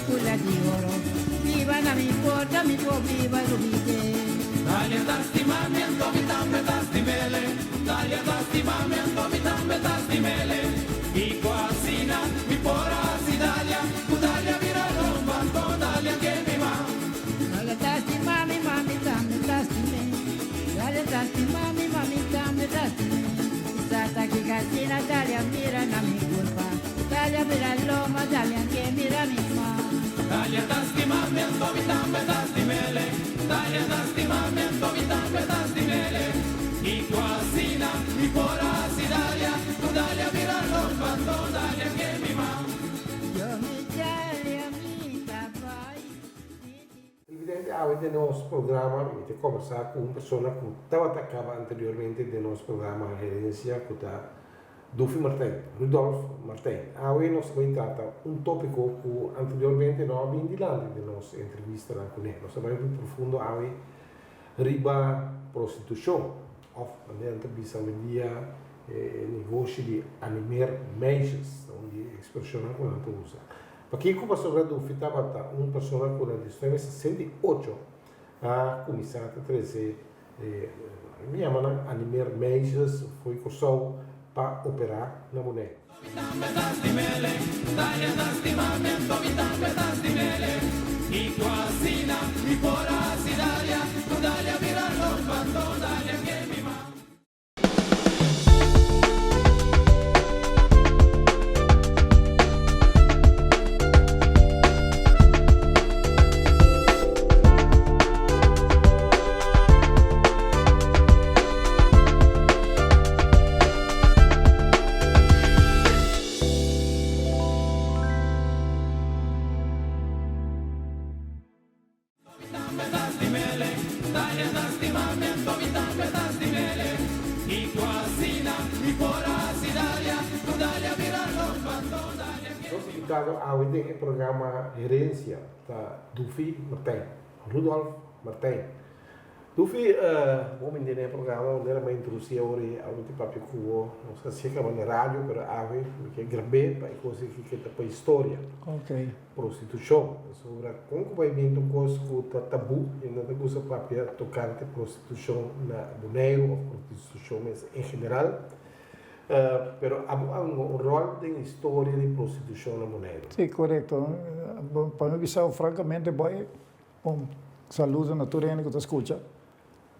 kula di oro Biba na mi porta mi por biba rumite. Dalia ta stima mi anto mi tambe ta stimele Dalia ta stima mi anto mi tambe ta stimele Kiko asina mi por a hasi Dalia Ku Dalia bira lomba anto Dalia ke mi ma. Dalia ta stima mi ma mi tambe ta stime Dalia ta stima mi ma mi tambe ta stime Sa ta kiko asina Dalia mira na mi kurpa Dalia bira lomba Dalia ke mira mi ma. Dalia ta stima mi anto mi tambe ta stimele Dalia ta stima mi anto mi tambe ta stimele Kiko asina mi por a hasi Dalia Ku Dalia bira lomba anto Dalia ke mi ma. Yo mi Dalia mi ta bai. Televidente, awe den nos programa mi ta kombersá ku un persona ku tabata kaba anteriormente den nos programa Herencia ku ta Dufi Martijn, Rudolf Martijn. Awe nos ta bai trata un tópiko ku anteriormente no a bin dilanti den nos entrevistanan kuné. Nos ta bai hopi profundo awe riba prostitushon òf manera nan ta bisa awendia e negoshi di animer meisjes, ta un di e ekspreshonnan ku nan ta usa. Pakiko pasobra Dufi tabata un persona ku na 1968 a kuminsá ta trese e mi yama nan animer meisjes fo'i Kòrsou pa operá na Boneiru. Nos invitado awe den e programa Herencia ta Dufi Martijn, Rudolf Martijn. Dufi, bo bini den e programa manera mi a introduci awor e algo di papia cu bo. Nos a haci caba na radio pero awe mi ke grab'e pa e cos aki ke ta pa historia. Prostitushon. Pasobra kon ku bai binti un kos ku ta tabú i no ta gusta papia tokante prostitushon na Boneiru òf prostitushon mes en general. Pero abo a hunga un ròl den historia di prostitushon na Boneiru. Sí, korekto. Pa mi bisa frankamente boy, un saludo na tur hende ku ta skucha.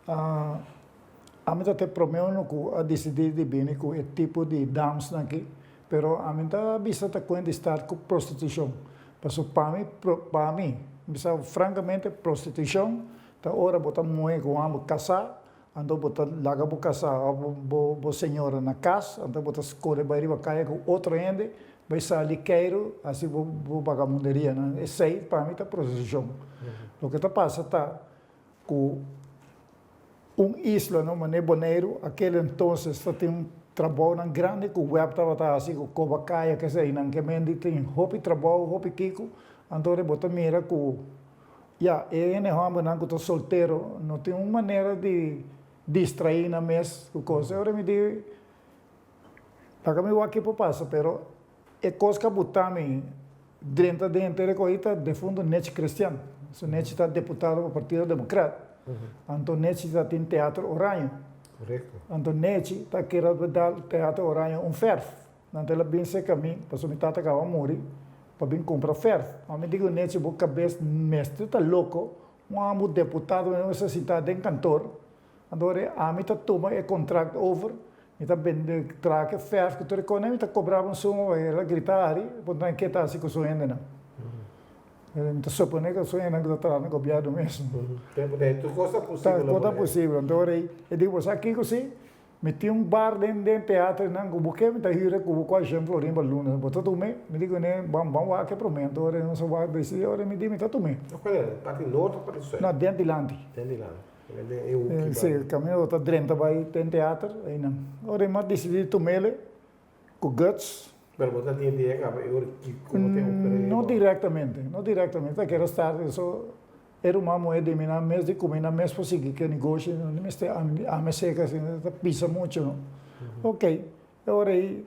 Ami ta te prome unu ku a disidí di bini ku e tipo di damsnan aki, pero ami ta bisa ta kuenta di start ku prostitushon. Pasobra pa mi, pa mi, mi bisa frankamente prostitushon ta ora bo ta muhé ku un hòmber kasá, anto bo ta laga bo kasá òf bo bo señora na kas, anto bo ta kore bai riba kaya ku otro hende, bai sali keiru, hasi bo bo bagamunderia. Esei pa mi ta prostitushon. Loke ta pasa ta Ku un isla no manera Boneiru aquel entonces ta tin un trabounan grandi ku web tabata hasi ku koba kaya kesei nan ke mendi tin hopi trabou hopi kiko anto bo ta mira ku ya e hende hombernan ku ta soltero no tin un manera di distrai nan mes ku kos e ora mi di laga mi wak ke por pasa pero E kos ka buta mi drenta den henter e ko'i ta defunto Nechi Christian. So Nechi ta deputado pa Partido Democrat. Anto Nechi ta tin Teatro Oranje. Korekto. Anto Nechi ta kere dal Teatro Oranje un fèrf. Anto el a bin serka mi, pasobra mi tata kaba muri, pa bin kumpra fèrf. Ma mi di ku Nechi bo kabes mester ta loko, un ambu deputado mester sinta den kantor. Anto ora ami ta tuma e contract over, mi ta bende traha ke verf ku tur e kos, mi ta kobra un suma pa el a grita ari, por nan ke ta hasi ku su hendenan. Mi ta supone ku su hendenan ku ta traha na gobièrnu mes. Tempu den tur kos ta posibel. Tur kos ta posibel. Anto ora e di bo sa kiko si, mi tin un bar den den teatro einan ku bo ke mi ta hür ku bo ku ashen florin pa luna, bo ta tum'e? Mi di kuné ban ban wak e promé. Anto ora nos a wak disi, ora mi di mi ta tum'e. Kual era? Parti nort òf parti sùit? No, den dilanti. Den dilanti. Sí, caminda ta drenta bai den teater, einan. Ora e mas dicidí tumele cu guts. Pero bo ta tin idea caba e ora kico bo ta opera No directamente, no directamente. Ta kere start eso e ruman muhe di mi nan mes di cu mi nan mes por sigui cu e negoshi, no mester ami seca asina, ta pisa mucho no. Ok, e ora ei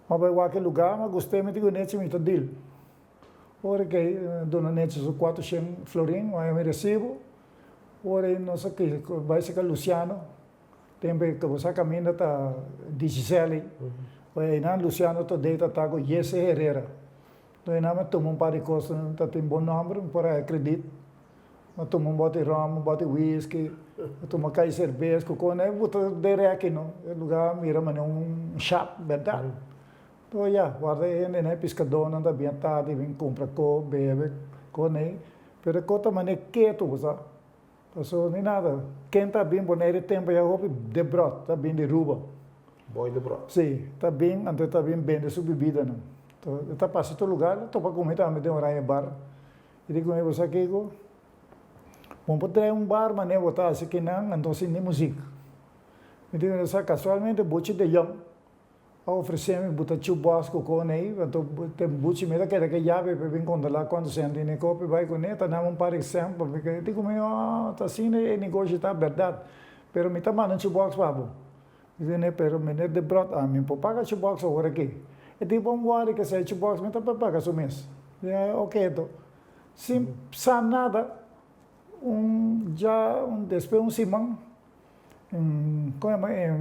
mi a bai wak e lugar, mi a gust'é, mi di cu nechi mi ta deal. Ora ku e duna Nechi su kuatroshen florin, bai mi resibo. Ora ei nos a kisa bai saka Luciano, tempu ei ku bo sa kaminda ta Digicel ei. Bai einan Luciano todei ta ta ku Jesse Herrera. Enton einan mi a tuma un par di kos, ta tin bon nòmber, mi por haya kredit. Mi a tuma un bòt di ròm, un bòt di whisky, mi a tuma kai serbes ku kos. Bo ta den rèki no, e lugá mira manera un shap, bèrdat. To ya, warda e hende nan, e piskadónan ta bin tardi bin kumpra ko, bebe ko nei, pero e ko ta manera ketu bo sa, paso ni nada, ken ta bin Bonaire e tempu ya hopi Debrot ta bin di Ruba. Boy Debrot. Si, ta bin, anto e ta bin bende su bibidanan. To e ta pasa tur lugar, e topa ku mi tambe den Oranje Bar, e di ku mi, bo sa kiko, bo por trae un bar manera bo ta hasi kinan, anto sin ni muzik. Mi di ku mi, bo sa kasualmente Buchi de Jong A ofresé mi buta chu bòs ku kone ei, anto te buchi mi ta keda ke yabi pa bin kontrolá kuantu sènt tin e kopi bai kuné, ta dami un par di sènt pa mi di ku mi, oh, ta asina e negoshi ta bèrdat, pero mi ta manda un chu bòks pa bo. Mi di ne, pero meneer Debrot, ami por paga chu bòks awor aki. E di, bon wòri ke esei chu bòks mi ta por paga su mes. Mi di, oke anto. Sin sa nada, un dja, despues un siman, Kon yama e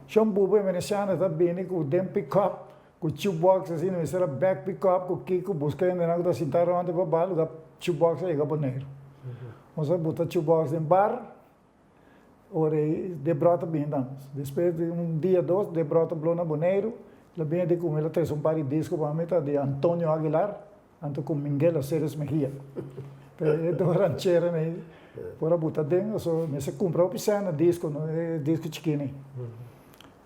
Shon Bubu e veneciano ta bini ku den pick-up ku jukebox asina mester a bek pick-up ku kiko buska hendenan ku ta sinta rond pa bar luga jukebox a yega Boneiru. Nos a buta jukebox den bar ora e Debrot a bini dan. Despues di un dia dos Debrot a blo na Boneiru el a bini di ku mi el a trese un par di disco pa mi ta di Antonio Aguilar. Anto ku Mingel Aceres Mejia. Pero e dos rancheronan ei por a buta den, pasobra mester kumpra hopi sèn na disko, no, e disko chikini.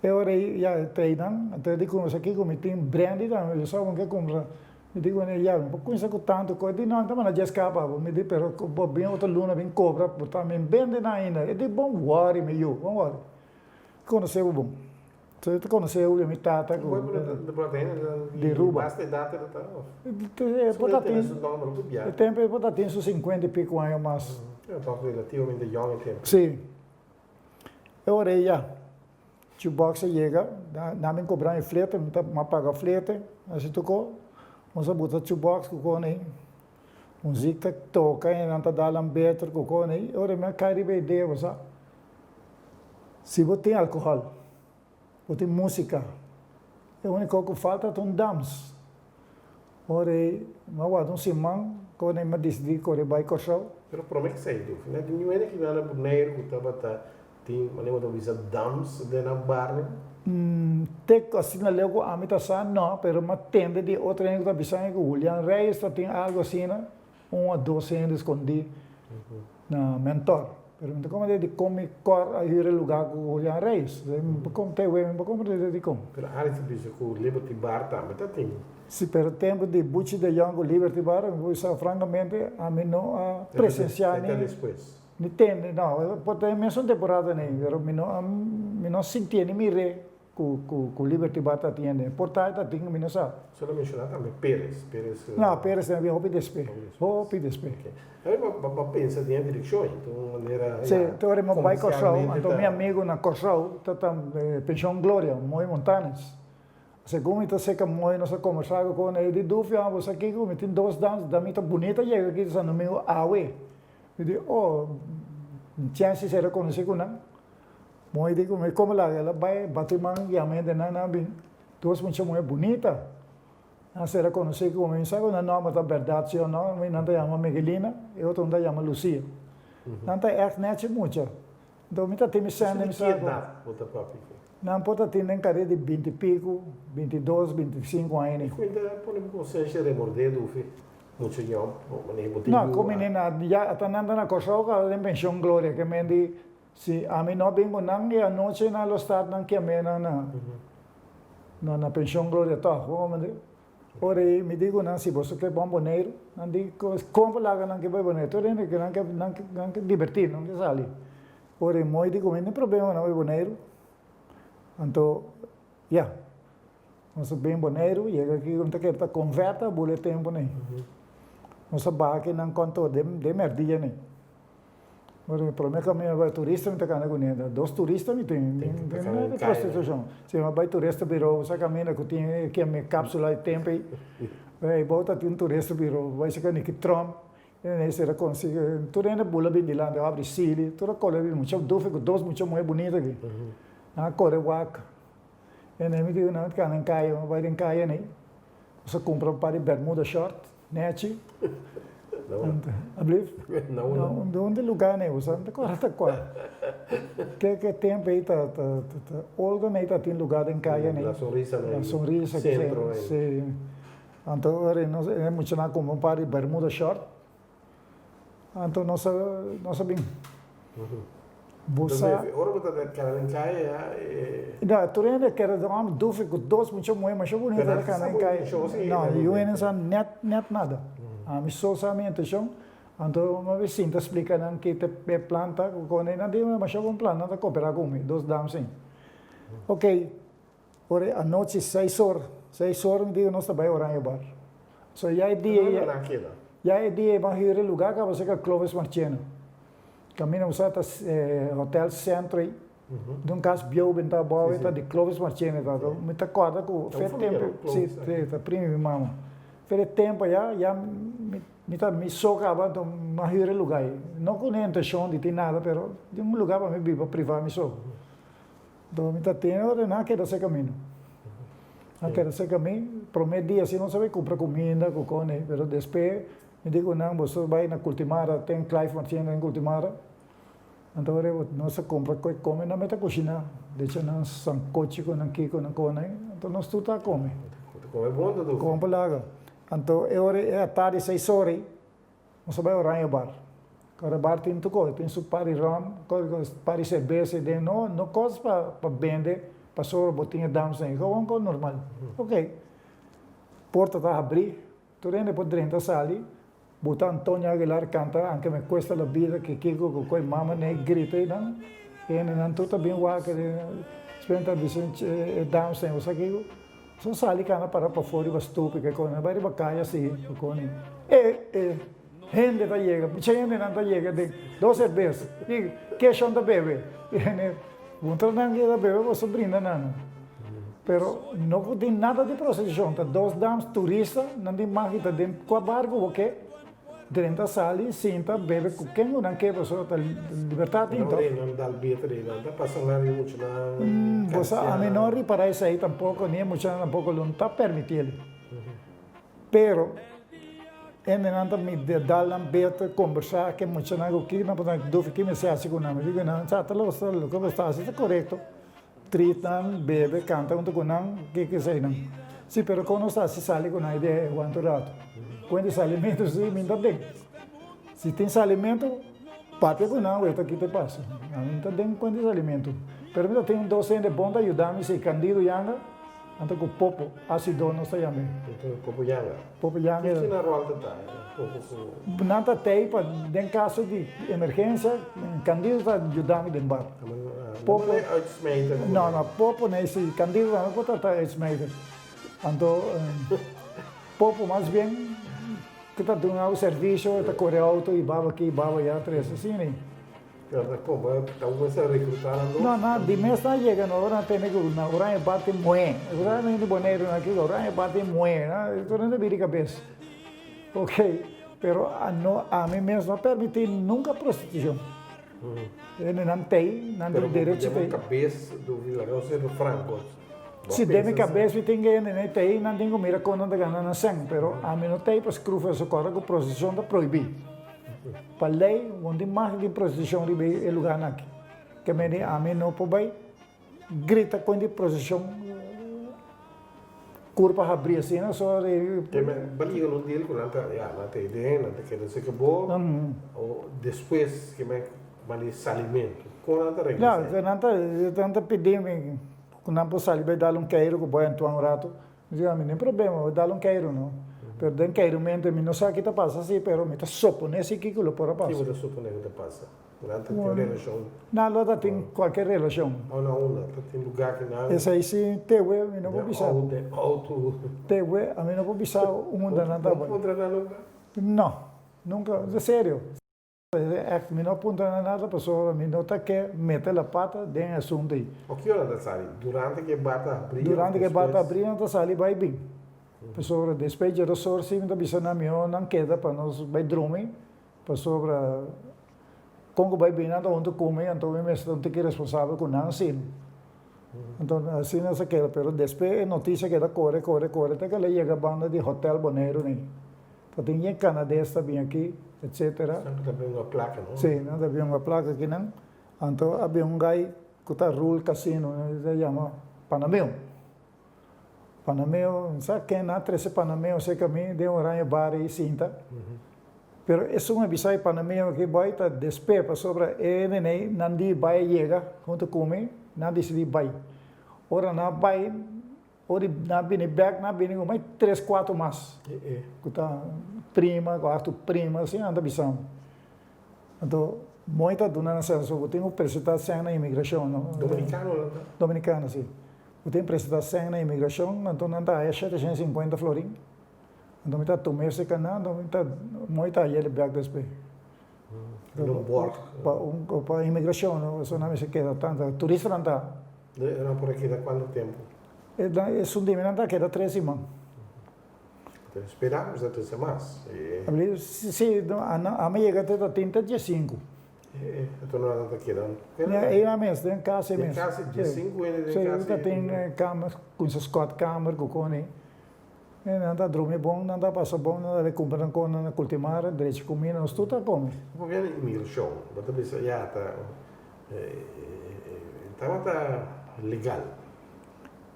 E ora ei ya e teinan, anto e di ku nos aki ku mi tin brandy tambe, mi sa bo ke kumpra. Mi di ku e ya, mi por kuminsa ku tantu kos. E di no, mi ta manda djes kapa bo. Mi di pero bo bin otro luna bin kobra, bo ta mi bende nan ainda. E di bon wòri mi yu, bon wòri. Konosé bo bon. So ta conoce Julio mi tata cu di Ruba. Basta edad e ta of? E por ta tin e tempo e por ta tin su cincuenta y pico aña mas. E ta relativamente young e tempo. Si. E ora ey ya Jukebox a yega, nan bin cobra mi flete, mi ta a paga flete, asi tuco, nos a buta jukebox cu con ey, muziek ta toca y nan ta dal nan beter cu con ey, e ora mi a cay riba e idea bo sa. Si bo tin alcohol, bo tin musica, e unico cu falta ta un dams. Ora ei, mi a warda un siman, con ei mi a dicidi core bay Corsou. Pero prome cu esei Dufi, na tin niun hende ki na Boneiru cu tabata tin, manera bo ta bisa, dams den nan barrio? Te cu asina leu cu ami ta sa, no, pero mi a tende di otro hende cu ta bisa mi cu Julian Reyes ta tin algo asina, un o dos hende scondi na Mentor. Pero mi ta comprende dicon mi cor a huur e lugar cu Julian Reyes. Mi por com te mi por comprende dicon. Pero Aris ta bisa cu Liberty Bar tambe ta tin. Si, pero tempo di Buchi de Jong cu Liberty Bar, mi por bisa francamente, ami no a presencia ni. Ta despues. Ni tende, no. Por ta e mesun temporada ni, pero mi no a, mi no sintié ni miré Ku ku ku Liberty Bar ta tiende. Por ta e ta tin mi no sa. Solo menshoná tambe Perez. Perez. No, Perez ta bin hopi despe. Hopi despe. Ok. Ami bo bo pensa den e direkshon ei. Enton manera Si, te ora mi bai Kòrsou, anto mi amigu na Kòrsou ta ta Penshon Gloria, Moy Montanes. Segun mi ta seka Moy nos a kombersá ku e di Dufio, bo sa kiko mi tin dos dans, damita bunita yega aki San Domingo awe. Mi di, oh, chèns di ser konosí ku nan. Moe di ku mi komo laga el a bai bati man yama hende nan nan bin dos mucha muhe bunita nan sera konosí ku mi sa ku nan nòmber ta bèrdat si o no mi nan ta yama Miguelina e otro nan ta yama Lucia nan ta ègt nèchi mucha enton mi ta tin mi sènde mi sa ku nan por ta tin den kare di binti piku 22 25 aña ni. No ku mi ni na ya ata nan ta na Kòrsou kaba den penshon Gloria ke men di Si ami no bin ku nan e anochi nan lo start nan kem'é nan na na na penshon Gloria tòg. Bo komprendé? Ora ei mi di ku nan si boso ke bon Boneiru, nan di kon por laga nan ke bai Boneiru? Tur hende ke nan ke nan ke nan ke dibertí, nan ke sali. Ora ei Moy di ku mi no tin problema ku nan bai Boneiru. Anto ya, nos a bin Boneiru, yega aki ku mi ta kere ta konvèrta bula e tempu nei. Nos a baha aki nan konto den den mèrdia nei. Ora mi prome camino bai turista mi ta cana cu neda. Dos turista mi tin. Mi no tin di prostitucion. Si mi bai turista biro sa camina cu tin e mi capsula e tempo ey. Ey bo ta tin turista biro bai sa Nicky Trump. E sera consi tur hende bula bin dilanti abri sili tur a core bin mucha dufi cu dos mucha muhe bunita aki. Nan a core wak. E mi di nan cana den caya mi bai den caya ney. Nos a cumpra un par di bermuda short. Nechi. Alblief? Na unda? Na un di lugar nei, bo sa no ta kòrda ta kua. Ke ke tempu ei ta ta ta Olga nei ta tin lugar den kaya nei. La Sonrisa nei. La Sonrisa ke Sentro nei. Si. Anto ora ei nos e muchanan a kumpra un par di bermuda short. Anto nos a nos a bin. Bo sa. Ora bo ta kana den kaya ya e. No, tur hende kere den hòmber dufi ku dos mucha muhé masha bunita ta kana den kaya. No, yu hende sa nèt nèt nada. Ami so sa mi intenshon, anto mi a sinta splika nan ki ta e plan ta ku kon nan di masha bon plan, nan ta koperá ku mi, dos dams ei. Oke, ora e anochi seis or, seis or mi di nos ta bai Oranje Bar. So ya e dia, ya e dia ei ban hür e lugá kaba serka Clovis Marchena. Caminda bo sa ta hotel Centro ei, di un cas bieu ben ta abao ei ta di Clovis Marchena ta, mi ta corda cu fe tempo, si ta primi mi mama, fe de tempo aya ya mi ta mi so caba enton mi a hür e lugar ei, no cu e intencion di tin nada pero di un lugar pa mi biba priva mi so, enton mi ta tene ora nan a keda se camino, nan a keda se camino, prome dia si nos a bay cumpra cuminda cu cone pero despues Mi di ku nan, Boso bai na Kultimara, ten Clive Marchena den Kultimara. Anto ora nos a kumpra koi kome, nan mester kushiná. Decha nan sankochi ku nan kiko nan kone, anto nos tur ta kome. Ta kome bon ta dufi. Kome pa laga. Anto e ora e atardi seis ora ei, nos a bai Oranje Bar. Ora bar tin tur kos, tin su par di rum, par di serbes ei den, no no kos pa pa bende pasobra bo tin e dams ei, gewoon kos normal. Oke, porta ta habrí. Tur hende por drenta sali, buta Antonio Aguilar canta Aunque me cuesta la vida que kiko cu coy mama n'e grita y nan hendenan tur ta bin wak despues nan ta bisa e dames nan bo sa kiko son sali cana para pafor riba stoep y ke cosa nan bai riba caya asi cu coni e e hende ta yega mucha hendenan ta yega den dos serbes y ke shon ta bebe y hende Puntra nan ke ta bebe boso brinda nan. Pero no ku tin nada di prostitushon, ta dos dams turista nan tin mag di ta den kua bar ku bo ke, drenta sali, sinta, bebe ku ken ku nan ke pasobra ta libertat tin tok. Nan dal beter ei nan ta pasa nan riba muchanan Bo sa ami no ripara esei tampoko ni e muchanan tampoko lo no ta permiti el. Pero hendenan ta mi dal nan beter kombersá ke muchanan ku kiko nan por ta dufi ki mester hasi ku nan. Mi di ku nan sa ta los loke bo ta hasi ta korekto. Treat nan, bebe, kanta huntu ku nan, kiko eseinan. Si, pero kon nos ta hasi sali ku nan idea e wanta un ratu? Kuenta di salimentu si mi ta den. Si tin salimentu, papia ku nan weta ki ta pasa. Mi ta den kuenta di salimentu. Pero mi ta tin un dos hende bon ta yuda mi si Candido Yanga. Anto ku Popo Asido nos ta yam'é. Popo Yanga. Popo Yanga. Ki na ròl ta ta Popo ku. Nan ta tei pa den kaso di emergensia, Candido ta yuda mi den bar. Popo. No uitsmijter. No, no, Popo no si Candido tambe por ta ta uitsmijter. Anto Popo mas bien ku ta duna bo servisio, ta kore outo i baba aki, baba aya, trese asina. No, no, di mes nan yega no, ora nan tende ku na Oranje Bar tin muhé. Ora nan di Boneiru nan kiko, Oranje Bar tin muhé, tur nan ta bira di kabes. Ok, pero no, ami mes no a permití nunka prostitushon. Hende nan tei, nan tin derecho tei. Pero bo kabes, laga nos ser franko. Si den mi kabes mi tin ku hende nan tei, nan tin ku mira kon nan ta gana nan sèn, pero ami no tei pa skrufa esei, kòrda ku prostitushon ta prohibí. Pa lei, bo no tin mag di prostitushon riba e lugarnan aki. Ke mende ami no por bai grita kon di prostitushon kurpa habri asina so di. Ke men bal yega na un deal ku nan ta, ya, nan ta idea, nan ta keda seka bo, o despues ke men ban di salimentu, kon nan ta regla esei? Nan ta, nan ta pidi mi ku nan por sali bai dal un keiru ku bo Antoine un ratu. Mi di, ami nin problema, bo dal un keiru no. Pero den keirumento mi no sa ki ta pasa si, pero mi ta sopone si kiko lo por a pasa. Ki bo ta supone ku ta pasa? Nan ta tin relashon? Nan lo ta tin kualke relashon. O na unda? Ta tin lugar ki nan. Esei si tewe mi no por bisa. Den outo. Tewe ami no por bisa unda nan ta bai. Bo puntra nan nunka? No, nunka, serio. Echt mi no a puntra na nada pasobra mi no ta ke mete la pata den e asunto ei. O ki ora nan ta sali? Durante ku e bar ta habrí òf Durante ku e bar ta despues? habrí nan ta sali bai bin. Pasobra despues dje dos or si mi ta bisa nan mihó nan keda pa nos bai drumi pasobra kon ku bai bin nan ta huntu ku mi anto mi mester ta un tiki responsabel ku nan si. Anto asina nos a keda pero despues e notisia keda kore kore kore te ku el a yega banda di hotel Boneiru nei. Ta tin yen Canades ta bin aki, etcetera. Nan ta bin un plaka, no? Sí, nan ta bin un plaka akinan. Anto a bin un guy ku ta rule casino, nan ta yama Panameo. Panameo, mi sa ken nan a trese Panameo serka mi den Oranje Bar ei sinta. Pero esun a bisa e Panameo aki bai ta despe pasobra e nenei nan di bai a yega hunto ku mi, nan a disidí bai. Ora nan a bai, Ora nan a bini bek, nan a bini ku mai tres kuater mas ku ta prima, ku hartu prima, asina nan ta bisa mi. Anto mooi ta duna nan senso, bo tin ku presentá sèn na imigrashon, no? Dominikano nan ta? Dominikano, si. Bo tin presentá sèn na imigrashon, anto nan ta haya shete shen sinkuenta florin. Anto mi ta tuma ese kanan, anto mi ta mooi ta hay'el bek despues. Un bòrt. Pa un, pa imigrashon, no? Pasobra nan mester keda tantu, turistanan ta. E nan por a keda kuantu tempu? Esun di mi nan ta keda tres siman. Ta spera ku sa trese mas. Si, ami yega te ta tin te diesinku. Anto nan ta keda. E nan mes, den kas e mes. Den kas, diesinku hende den kas. Si, ta tin kamer, kunsa skòt kamer ku koni. Nan ta drumi bon, nan ta pasa bon, nan ta bai kumpra nan kos na Kultimar, drechi kumida, nos tur ta kome. Pabia di imigrashon, bo ta bisa ya ta tabata legal.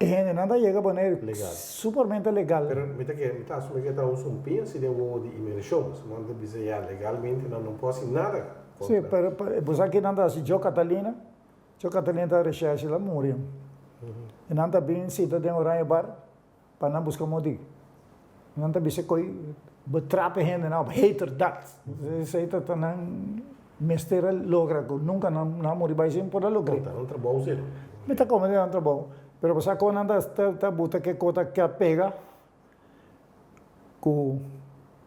E hendenan ta yega Boneiru Legal. supermente legal. Pero mi ta kere, mi ta asumi ke ta un sumpia si den wowo di imigrashon, pasobra nan ta bisa ya legalmente nan no por hasi nada Si, kontra. pero bo sa kinan ta hasi Joe Catalina? Joe Catalina ta reshèrshe la muri. E nan ta bin sita den Oranje Bar Pa nan buska modi. Nan ta bisa koe betrap e hendenan op heterdaad. Esei ta ta nan mester a logra ku nunka nan a muri bai sin por a logr'é. Ta nan trabou si. Mi ta kome di nan trabou. Pero bo sa kon nan ta ta buta ke kos ta ke pega ku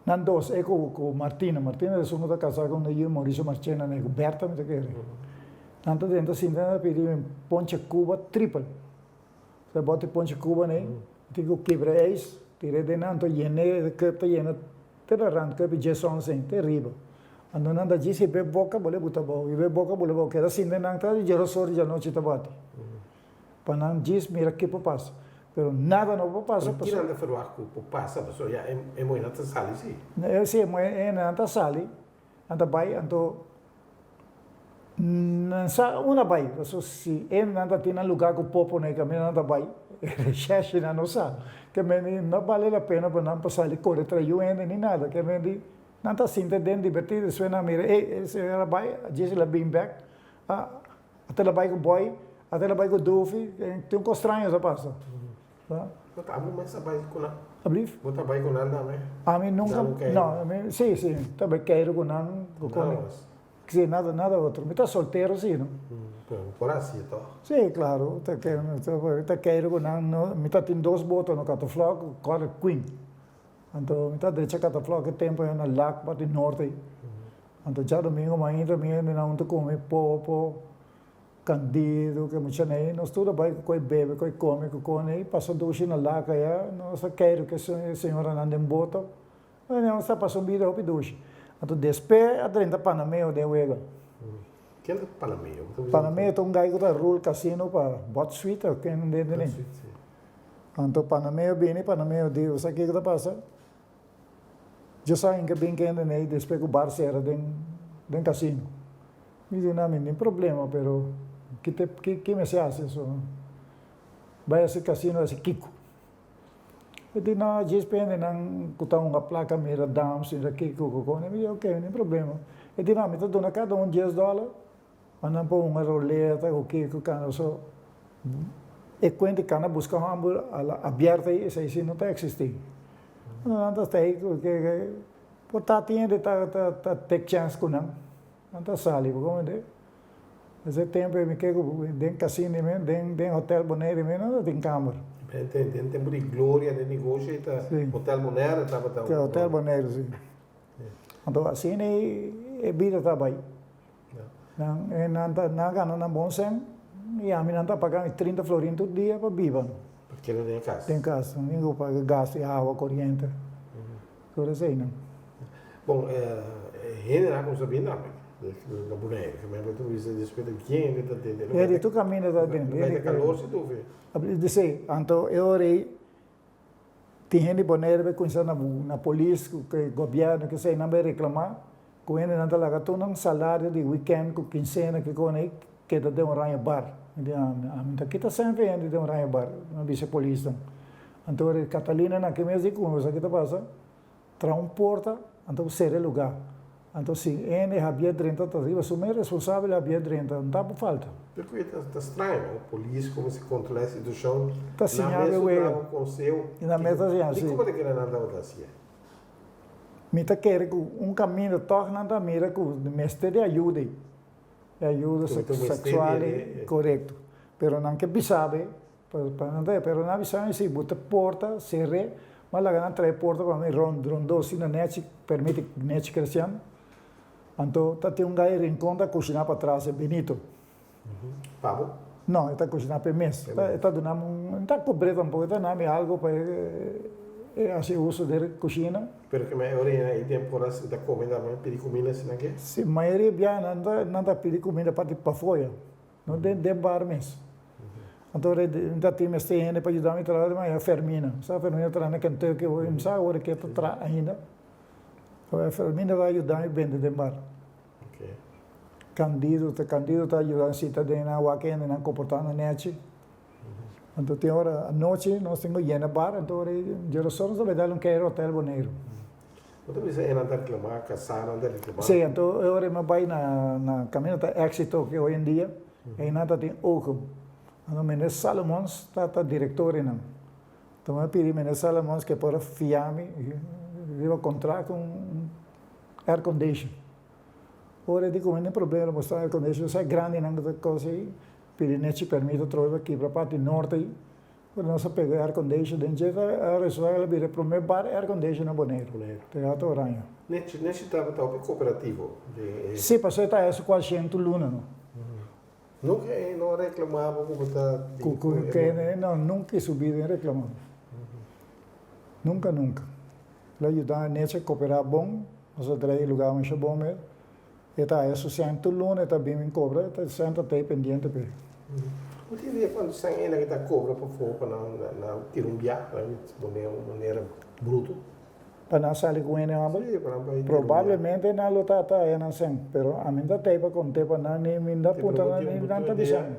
nan dos e ku ku Martina. Martina ta esun ku ta kasá ku yu Mauricio Marchena ku Bertha mi ta kere. Nan ta drenta sinta nan ta pidi un ponche cuba tripel. Sa bote ponche cuba nei, tin cu kibra ijs, tira den nan, anto yene e cup ta yena te na rand cup e djes ons ein, te riba. Anto nan ta djis hiba e boca bole buta abao, hiba e boca bole abao, keda sinta nan ta di djeros or di djanochi ta bati. Pa nan djis mira ki por pasa. Pero nada no por pasa Pero ki nan ta verwacht cu por pasa? Pasobra ya e muhernan ta sali si. Si, e muhernan ta sali, Nan ta bai anto nan sa unda bai paso si e nan ta tin nan lugar ku popo na e kaminda nan ta bai e reshèrshe nan no sa ke mende no bale la pena pa nan pa sali kore tras yu hende ni nada ke mende nan ta sinta den dibertí despues nan mira ey e señora bai djis el a bin bek a ata el a bai ku bòi ata el a bai ku dufi tin un kos straño ta pasa. Bo ta amo mes a bai ku nan? Ablief? Bo ta bai ku nan tambe? Ami nunka, no, ami, si, si, ta bai keiru ku nan, ku kone. Nada mas? Si, nada, nada otro. Mi ta soltero si, no. Pero bo por hasi e tòg? Si, klaro, ta ta keiru ku nan, no, mi ta tin dos boto, no, Kataflòk ku Colored Queen. Anto mi ta drecha Kataflòk e tempu ei na Lac parti norte ei. Anto djadomingo mainta mi hende nan huntu ku mi, popo, Candido, ke mucha nei, nos tur a bai ku koi bebe, koi kome, ku kone ei, pasa dushi na laka ya, nos a keiru ku e señoranan den boto, nos a pasa un bida hopi dushi. Anto despe a drenta Panameo den wega. Ken ta Panameo? Panameo ta un gai ku ta rul kasino pa Bot Suite of ken den den ei. Anto Panameo bini, Panameo di, bo sa kiko ta pasa? Dje sa inke bin kende nei despues ku bar sera den den kasino. Mi di nan mi tin problema pero ki te ki ki mester hasi so bai hasi kasino hasi kiko. E di no djis pende nan ku ta hunga plaka mira dams mira kiko ku kone mi di ok mi tin problema. E di no mi ta duna kada un dies dòler pa nan por hunga roleta ku kiko kanda so e kuenta kanda buska hòmber abierto ei esei si no ta eksistí. Nan ta stay ku ke por ta tin hende ta ta take chance ku nan. Nan ta sali bo komende. Ese tempu mi ke ku den casino mi den den hotel Bonaire mi nan ta tin kamer. Den tempu di gloria den negoshi ta hotel Bonaire tabata. Hotel Bonaire si. Anto asina. e bida ta bai. Nan nan ta nan a gana nan bon sèn i ami nan ta paga mi 30 florin tur dia pa biba. Pa keda den e kas? Den kas. Mi ku paga gas i awa, koriente, tur eseinan. Bon, e hendenan a kuminsá bini tambe na Bonaire. Ke men ta bisa despues ta ken hende ta den. E di tur kaminda ta den. Lo kai ta kalor si tufi. Si, anto e ora ei Tin hende Bonaire bai kuminsá na na polis ku ke gobièrnu ke esei nan bai reklamá ku hendenan ta laga tur nan salario di wikènt ku kinsena ke kos ei keda den Oranje Bar. Mi di ami ta kita sèn fe hende den Oranje Bar, mi a bisa e polisnan. Anto ora Catalina na ke mes di ku esaki ta pasa. Traha un porta, anto sera e lugá. Anto si hende habia drenta ta riba su mes responsabel habia drenta, no ta por falta. Pero ku e ta straño, no? Polis komo si kontrolá e situashon, Ta nan siña mes be ta wega. traha un konseo. I nan mes ta siña, Di si. komo ta kere nan tabata hasié? Mi ta kere ku un kaminda tòg nan ta mira ku mester di ayuda ei. E ayuda Ku ta mester di seksual e ei, korekto. Pero nan ke bisa be Pa nan trae, pero nan a bisa mi si bo ta porta ser'é, ma laga nan trae porta pa mi rond rondó asina nechi permiti nechi cristian, anto ta tin un gai rincon ta cushiná patras e Benito. Pa bo? No, e ta cushiná p'e mes. E ta duna mi un, no ta cobr'é tampoco, e ta duna mi algo pa e haci uso den cushina. Pero ke mayoria na e temporada si ta come tambe pidi cuminda asina ke? Si, mayoria bia nan ta nan ta pidi cuminda parti pafoya. No den den bar mes. Anto mi ta tin mester hende pa yuda mi traha, ma e Fermina. Mi sa Fermina traha na Kentucky, mi sa ora ke ta traha ainda. Fermina ta yuda mi bende den bar. Candido, Candido ta yuda mi sita den nan wak hende nan komportá nan nechi. Anto tin ora anochi nos tin ku yena bar, anto ora djerason nos ta bai dal un keiro hotel Boneiru. Bo ta bisa e nan ta reclama, casá nan ta reclama. Sí, anto e ora mi a bai na na caminda ta Exito ki hoy en dia, einan ta tin Oogum. Anto Meneer Salomons ta ta director einan. Anto mi a pidi Meneer Salomons ke por a fia mi riba contrato un air condition. Ora e di ku mi tin problema lo mustra air condition, sa e grandinan ku ta kosa ei, pidi nechi permiso atrobe pa kibra parti norte ei. Ora nos a pega e aircondition den dje ta resulta el a bira e prome bar aircondition na Boneiru, Teatro Oranje. Nechi nechi tabata hopi cooperativo den e. Si, pasobra e ta eso cual shentu luna no. Nunca e no a reclama bo cu bo ta Cu cu ke no nunca e subi den reclama. Nunca nunca. El a yuda Nechi a coopera bon, nos a traha e lugar masha bon mes. E ta haya su sèn tur luna e ta bin bin kobra, e ta sèn ta tei pendiente p'e. Bo tin idea kuantu sèn ena ki ta kobra pafó pa nan nan tira un biaha, pa nan pone un manera bruto? Pa nan sali ku hende hòmber? Sí, pa nan bai tira un biaha. Probablemente nan lo ta ta haya nan sèn, pero ami no ta tei pa kont'é pa nan ni mi no ta puntra nan ni nan ta bisa mi.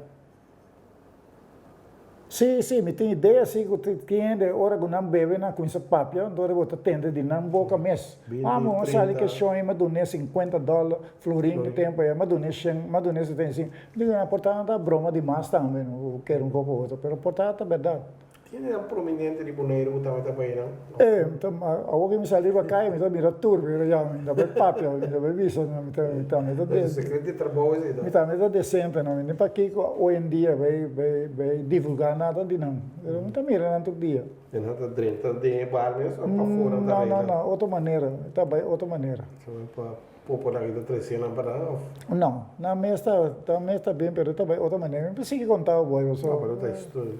Sí, sí, mi tin idea sí ku tin hende ora ku nan bebe nan kuminsá papia, anto ora bo ta tende di nan boka mes. Ah, mi a sali ku e shon ei, mi a dun'é sinkuenta dòler, florin ku tempu ei, mi a dun'é shen, mi a dun'é 75. Mi diku, por ta nan ta broma dimas tambe, no, ku kere un kos ku otro, pero por ta ta bèrdat. Tin hende prominente di Boneiru ku tabata bai nan? E, mi ta, awor ku mi sali riba kaya mi ta mira tur, pero ya mi ta bai papia, mi ta bai bisa, mi ta, mi ta, mi ta. Pero sekreto di trabou esei ta? Mi tambe ta desente, no, mi tin pakiko hoy en dia bai, bai, bai divulga nada di nan, pero mi ta mira nan tur dia. E nan ta drenta den e bar mes of pafó nan ta No, no, regla? no, otro manera, ta bai otro manera. Pa Popo nan ta trece nan pa nan of? No, nan mes ta, nan mes ta bin pero ta bai otro manera. Mi por sigui conta bo boy pasobra. No, pero ta historia.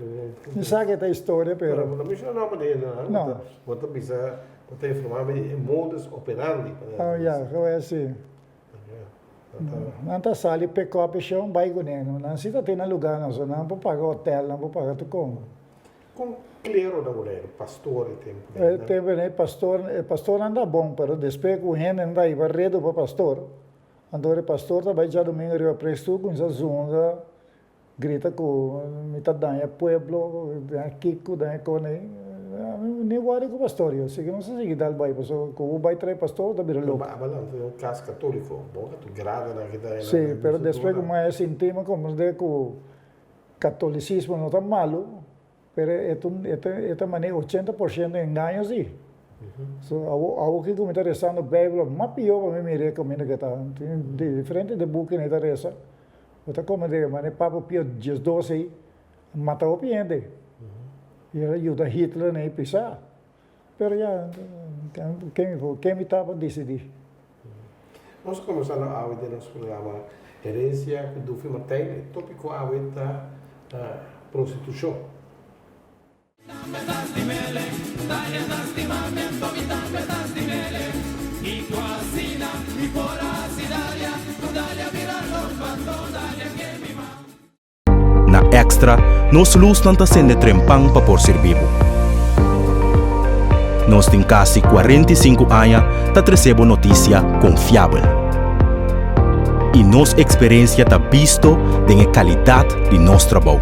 Mi sa ke ta historia pero. Pero bo ta menciona nomber di hende nan. No. Bo ta bisa, bo ta informa mi di e modus operandi. Oh ya, go ahead si. Nan ta sali pick up e show bai cune. Nan si ta tin nan lugar nan so nan por paga hotel, nan por paga tur con. Kon klero na Boneiru, pastor e tempu E tempu ei pastor, e pastornan ta bon, pero despues ku hendenan ta hiba redu pa pastor, anto e pastor ta bai djadumingu riba preekstoel kuminsá zunda, grita ku mi ta daña pueblo, daña kiko, daña kon ei. Ami ni wòri ku pastor yo, sigui nos a sigui dal bai, pasobra ku bo bai trae pastor bo ta bira loko. Pero bo a lanta den un kas katóliko, bo ka tur gradanan ki ta Sí, pero despues ku mi a sinti mi komprendé ku Catolicismo no ta malu, pero e ta un, e ta, e ta manera 80% engaño si. So awo, awo ki mi ta rezando Bijbel, mas pió pa mi mira e caminda ke ta. Tin diferente de buki mi ta reza, bo ta comprende manera Papa Pio diesdos ei a mata hopi hende. I el a yuda Hitler nei pisa. Pero ya, ken mi por, ken mi ta pa disidí? Nos ta kombersando awe den nos programa Herencia ku Dufi Martijn. E topiko awe ta prostitushon. Na Extra, nos lusnan ta sende trempan pa por sirbi bo. Nos tin kasi 45 aña ta trese bo notisia konfiabel. I nos eksperensia ta bisto den e kalidat di nos trabou.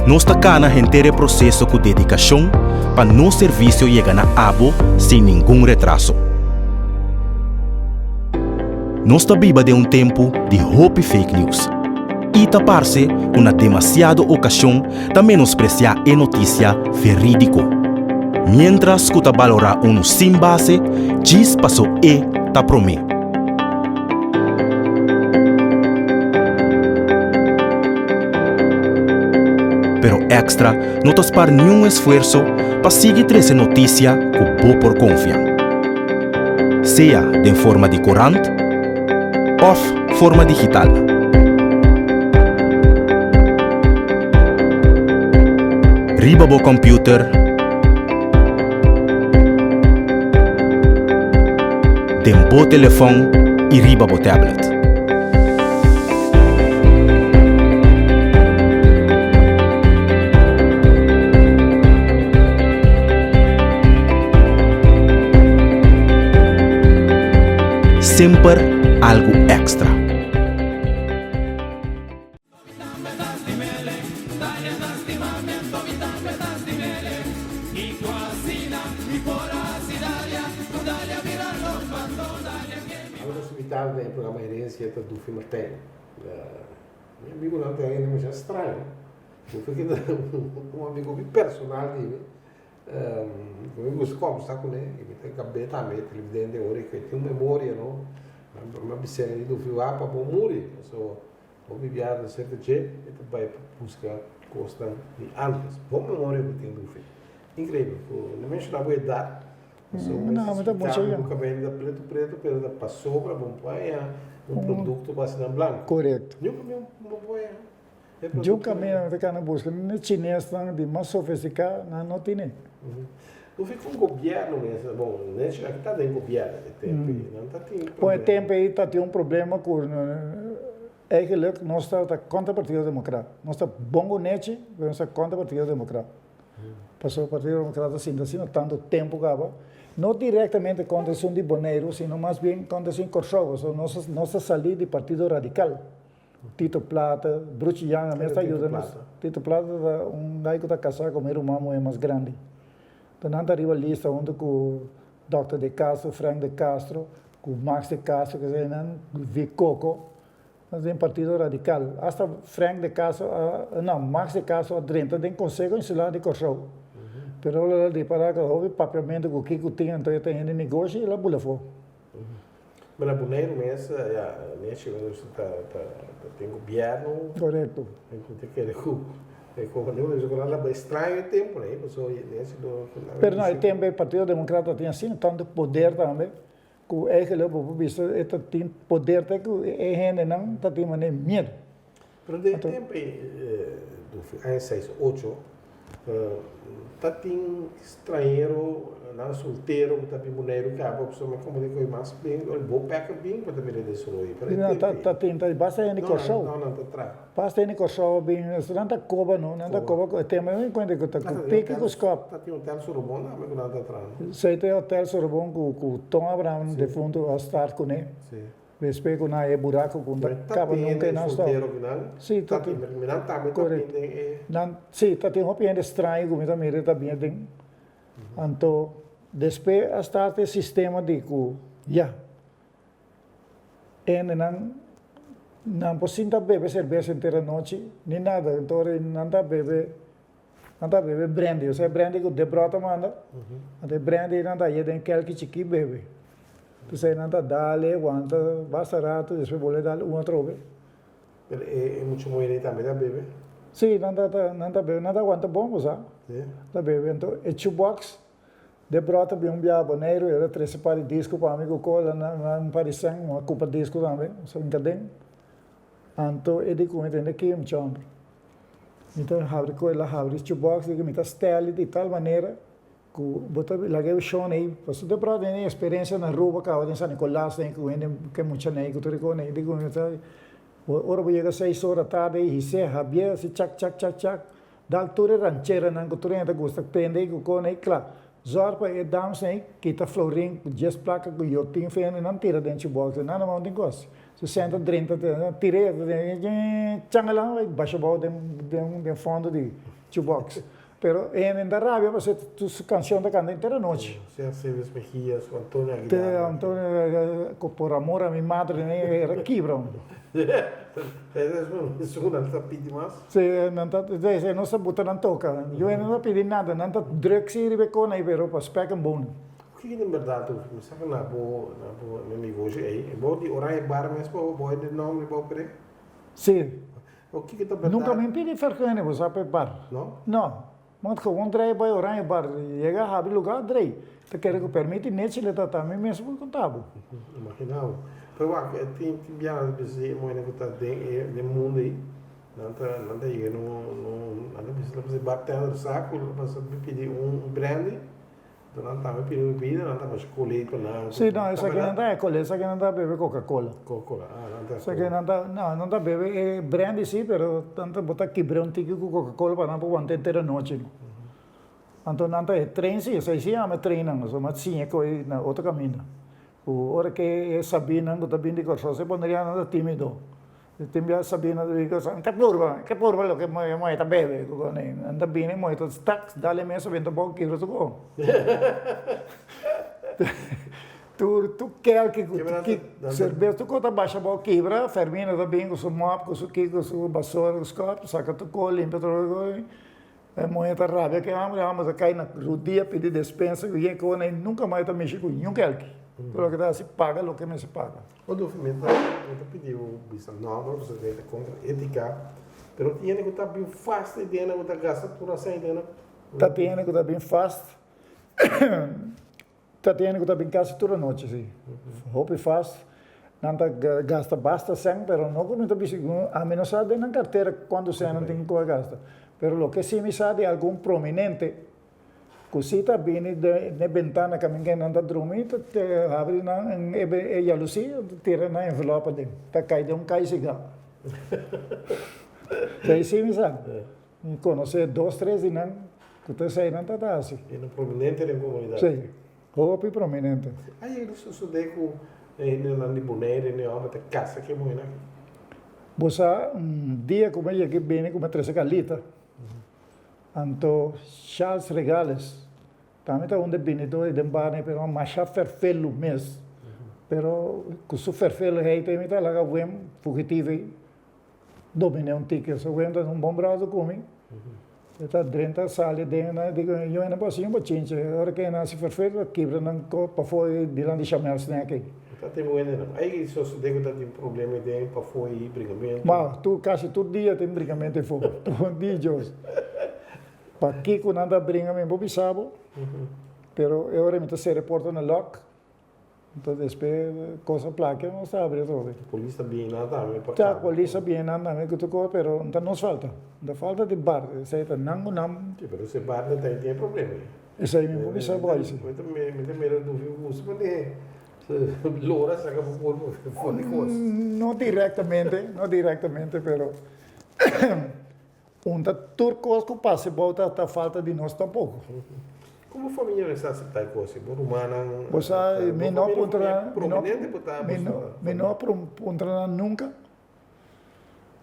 Nos ta kana henter e proseso ku dedikashon pa nos servisio yega na abo sin ningun retraso. Nos ta biba den un tempu di hopi fake news i ta parse ku na demasiado okashon ta menospresiá e notisia verídiko, miéntras ku ta balorá unu sin base djis paso e ta promé. Pero Extra no ta spar niun esfuerso pa sigui trese notisia ku bo por konfia. Sea den forma di korant òf forma digital. Riba bo kòmpiuter, den bo telefòn i riba bo tablet. Semper algu èkstra. Awe nos invitado den e programa Herencia ta Dufi Martijn. Mi amigonan ta hende masha straño. Dufi ki ta un amigo mi personal di mi. Mi gusta kombersa kuné i mi ta gab'é tambe televidente ora ku e tin un memoria no. Mi a bis'é Dufi wak pa bo muri. Pasobra Hopi biaha ta serka dje e ta bai pa buska kosnan di antes. Bon memoria ku tin Dufi. Inkreibel ku no menshoná bo edat. Pasobra No, mi ta mucha bo yòn. kabei ta pretu pretu pero ta pasobra bo por haña un produkto pa hasi nan blanku. Korekto. Nunka mi bo por haña e produkto. Nunka mi ta kana buska. Ni chinesnan di mas sofistiká nan no tine. Dufi ku gobièrnu mes, bon, Netsje aki ta den gobièrnu e tempu ei, nan ta tin Bon, e problema. tempu ei ta tin un problema ku eigenlijk nos ta ta kontra Partido Demokrat. Nos ta bon ku Netsje, pero nos ta kontra Partido Demokrat. Pasobra Partido Demokrat a sinta asina tantu tempu kaba, no direktamente kontra esun di Boneiru, sino mas bien kontra esun di Kòrsou, pasobra nos nos ta salí di Partido Radikal. Tito Plata, Bruchi Jan a mes ta yuda nos. Tito Plata ta un guy ku ta kasá ku mi ruman muhé mas grandi. Enton nan ta riba lista huntu ku Dòkter De Castro, Frank De Castro, ku Max De Castro, ke esei nan, Vic Coco. Nan ta den Partido Radikal. Asta Frank De Castro a, no, Max De Castro a drenta den Konseho Insular di Kòrsou. Pero ora el a ripará ku hopi papiamentu ku kiko tin anto e ta hende negoshi, el a bula afó. Ma na Boneiru mes, ya, Nesje ta ta den gobierno. Korekto. Mi ta kere ku e kohones ku nan ta bai straño e tempu ei, pasobra Nesje lo. Pero na e tempu ei Partido Demokrata tin asina tantu poder tambe ku eigenlijk bo por bisa e ta tin poder te ku e hendenan ta tin manera miedu. Pero den e tempu ei, aña seis ocho, Ta tin stranhero nan soltero ku ta bin Boneiru kaba pasobra mi komo di koe mas bin ora bo pek a bin bo ta mira desaroyo pero e tempo ei. Ta tin ta basta hende Kòrsou. No nan ta traha. Basta hende Kòrsou a bin nan ta koba no nan ta koba ku e tema mi kuenta ku ta ku piki ku skòp. Ta tin hotel Sorobon tambe ku nan ta traha no. Si ta e hotel Sorobon ku Ton Abraham defuntu a start kuné. Despues ku nan e buraku ku ta kaba nunka e nan stòp. Si, ta tin. Korekto. Nan, si, ta tin hopi hende straño ku mi ta mira ta bini aden. Anto, despues a start e sistema di ku, ya, hendenan nan por sinta bebe serbes henter anochi, ni nada. Anto ora nan ta bebe, nan ta bebe brandy, osea brandy ku Debrot a manda, anto e brandy nan ta haye den kelki chikí bebe. P'esei nan ta dal e, wanta basta rato, despues bolbe dal un atrobe. Pero e mucha muhé tambe ta bebe? Sí, nan ta, nan ta bebe, nan ta wanta bon bo sa. Sí. Ta bebe, anto e chubòks. De bròta bin un biaha Boneiru, el a trese par di disko pa mi ku kola na un par di sèn, mi a kumpra disko tambe, mi sa hinka den. Anto e di ku mi tende ki mi chòmber. Mi ta habri ku el a habri jukebox di ku mi ta stèl di tal manera ku bo ta laga e shon ei, pasobra de bròta tin eksperensia na Aruba kaba den San Nicolas den ku hende ku e muchanan ei ku tur e kos ei di ku mi ta ora bo yega seis ora tardi ei his'é habié asi chak chak chak chak. Dal tur e rancheranan ku tur hende ta gusta tende i ku kone i kla. Zòrg pa e damsnan ei kita florin ku djes plaka ku yo tin fe hende nan tira den chubòks nan nan tin kos. Su sèn ta drenta tir'é changalan bai basha abou den fondo di chubòks. Pero e hende ta rabia pasobra tur su kanshon ta kanta henter anochi. Sea Aceves Mejias ku Antonio Aguilar. Antonio ku Por amor a mi madre era kibra. Esun nan ta pidi mas? Si, nan ta, e no sa buta nan toka. Yo e no ta pidi nada, nan ta druk si riba e kona ei pero pa spek en bone. Kiko den berdad tu mi sa ku na bo na bo na negoshi ei, e bo di Oranje Bar mes bo bo hende nomber bo pre? Si. O kiko ta berdad? Nunka mi pidi vergunning bo sa pa e bar. No? No. Mot gewoon drei bai Oranje Bar, yega habri lugar drei. Ta kere ku permiti nechi le ta ta mi mes por konta bo. Imagina bo. Pero wak, e tin tin biaha ta bisa si e muhé ku ta den e den mundo ei, nan ta nan ta yega no no nan ta bisa bisa bartender sa ku lo pasa pidi un brandy, enton nan tambe pidi un bebida nan ta masha kolé pa nan. Si no, esaki nan ta e kolé, esaki nan ta bebe coca cola. Coca cola, ah nan ta. Esaki nan ta, no, nan ta bebe e brandy si, pero nan ta bo ta kibra un tiki ku coca cola pa nan por wanta henter anochi. Anto nan ta e train si, esei si yama train nan, pasobra mi a siña koe na otro kaminda. Ku ora ke e sabinan ku ta bini di Kòrsou se pone riba nan ta timido. Tin bia sabinan ta bini di Kòrsou, ke purba, ke purba loke e muhé ta bebe ku kos ei. Nan ta bini e muhé ta stak, dal e mesa benta bou kibra su kos. Tur tur kelki ku serbes tur kos ta basha bou kibra, Fermina ta bini ku su mòp, ku su kiko, ku su basora, ku su kòp, saka tur kos limpia tur kos. E muhé ta rabia ku e hòmber, e hòmber ta kai na rudia pidi despensa ku yen kos, nunka mas e ta mishi ku niun kelki. Tur loke ta hasi paga loke mester paga. Rodolfo, mi ta mi ta pidi bo bisa nòmber pasobra esei ta kontra étika, pero tin hende ku ta bin fast i tin hende ku ta gasta tur asei den nan. Ta tin hende ku ta bin fast, ta tin hende ku ta bin kasi tur anochi si, hopi fast. Nan ta gasta basta sèn, pero no ku mi ta bisa ku ami no sa den nan kartera kuantu sèn nan tin ku a gasta. Pero loke si mi sa di algun prominente ku si ta bini den e bentana kaminda ku nan ta drumi, ta habri nan e yalusí, tira nan envelòp aden, ta kai den un kai sigá. Esei si mi sa. Mi konosé dos tres di nan ku ta esei nan ta ta hasi. E nan prominente den komunidat. Sí. Hopi prominente. Ayer a sosodé ku e hendenan di Bonaire en e hòmber ta kasa ku e muhénan aki. Bo sa un dia ku mi yega bini ku mi trese Carlita, anto Charles Regales tambe ta un de binidó den bar pero masha ferfelu mes, pero ku su ferfelu hei te mi ta laga wem fugitivo ei. Dominé un tiki. So wenta un bon brazo ku mi. E ta drenta sali den nan digo yo no por hasi un bochinche. Ora ke nan hasi ferfet ta kibra nan kop pafó i dilanti di Shamel Snack ei. Ta tin wende nan. Ai sosode ku ta tin problema den pafó i bringamentu. Ma tur kasi tur dia tin bringamentu ei fo. Tur dia Jos. Pakiko nan ta bringa mi bo bisa bo. Pero e ora mi ta sera e porta na lock. Entonces despues cos a placa nos ta abri atrobe. Polis ta bien nan tambe pa Ta polis ta bien nan tambe cu tur cos pero no ta nos falta. No ta falta di bar esey ta nan cu nan. Si pero si bar no ta tin e problema ey. Esey mi por bisa bo ay si. Mi ta mira dufi gusto pa ne lora saca bo curpa for di cos. No directamente, no directamente pero Un ta tur kos ku pasa bou ta ta falta di nos tampoco. Komo famia mester aseptá e kos? Bo rumannan, Bo sa, mi no bo puntra famia nan, mi no, prominente por ta mi no, mi no puntra nan nunka.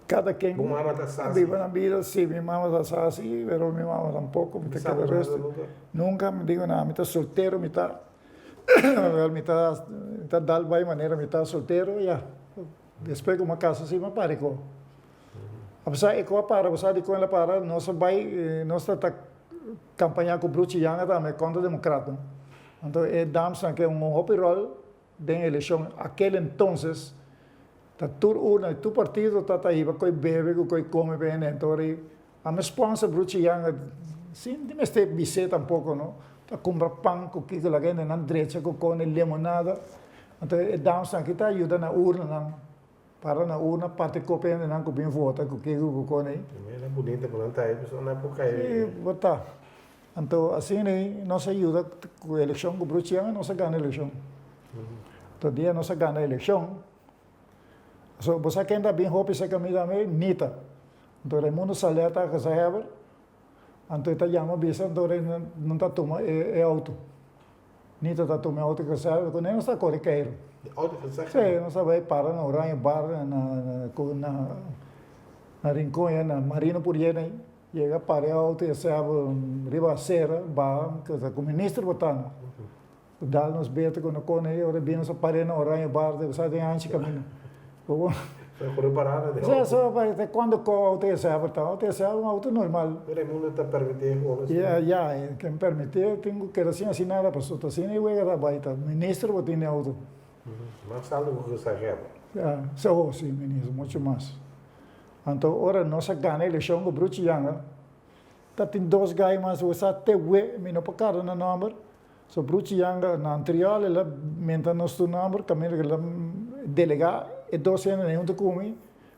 Kada ken Bo mama ta sa si? biba nan bida, si mi mama ta sa si, pero mi mama tampoco, mi ta Bo sa keda bo rust. nunka? Nunka, mi digo nan, mi ta soltero, mi ta, mi ta, mi ta dal bai manera mi ta soltero, ya. Despues ku mi a kasa si mi a pari ku. Apesar e ku a para, apesar di kon el a para, nos a bai, nos ta ta kampañá ku Bruchi Janga tambe kontra demokratnan. Anto e damsnan ke un hopi ròl den elekshon akel entonces, ta tur urna di tur partido ta ta hiba koi bebe ku koi kome pa hende. Anto ora a mi sponsor Bruchi Janga sin di mester bis'é tampoko no. Ta kumpra pan ku kiko laga hende nan drecha ku kone lemonada. Anto e damsnan aki ta yuda na urnanan, para na urna parti kopi hendenan ku bin vota ku kiko ku kone ei. Mira bunita ku nan ta ei pasobra nan por kai. Si, bo ta. Anto asina ei nos a yuda ku elekshon ku Bruchian nos a gana elekshon. Anto dia nos a gana elekshon, so bo sa ken ta bin hopi serka mi tambe? Nita. Anto Raimundo Saleh ta gezaghebber. Anto e ta yama bisa, anto ora nan ta tuma e auto. Nita ta tuma e auto ke sa, ku nos ta kore keiru. E auto ke sa? Si, nos ta bai para na Oranje Bar, na na Rincon ya, na Marino Purier ei. Yega para e auto e sa riba acera, baha, ke sa ku minister bo ta no. Dal nos beta ku no kone ei, ora bini nos a par'é na Oranje Bar, ta sa den hanchi kaminda. Sa kore parada den auto. Sa, sa, te kuando ko auto e sa ta, auto e sa un auto normal. Pero e mundo ta permití e hopi asina. Ya, ya, ken permití tin ku keda sin hasi nada pasobra ta asina e wega ta bai ta minister bo tin den auto. Mas alto ku sa heba. Ya, sa ho si minister, mucho mas. Anto ora nos a gana elekshon ku Bruchi Yanga, ta tin dos gai mas, bo sa te we, mi no por karda nan nomber. So Bruchi Yanga na Antriol el a menta nos tur nomber caminda cu el a delega e dos hendenan hunto cu mi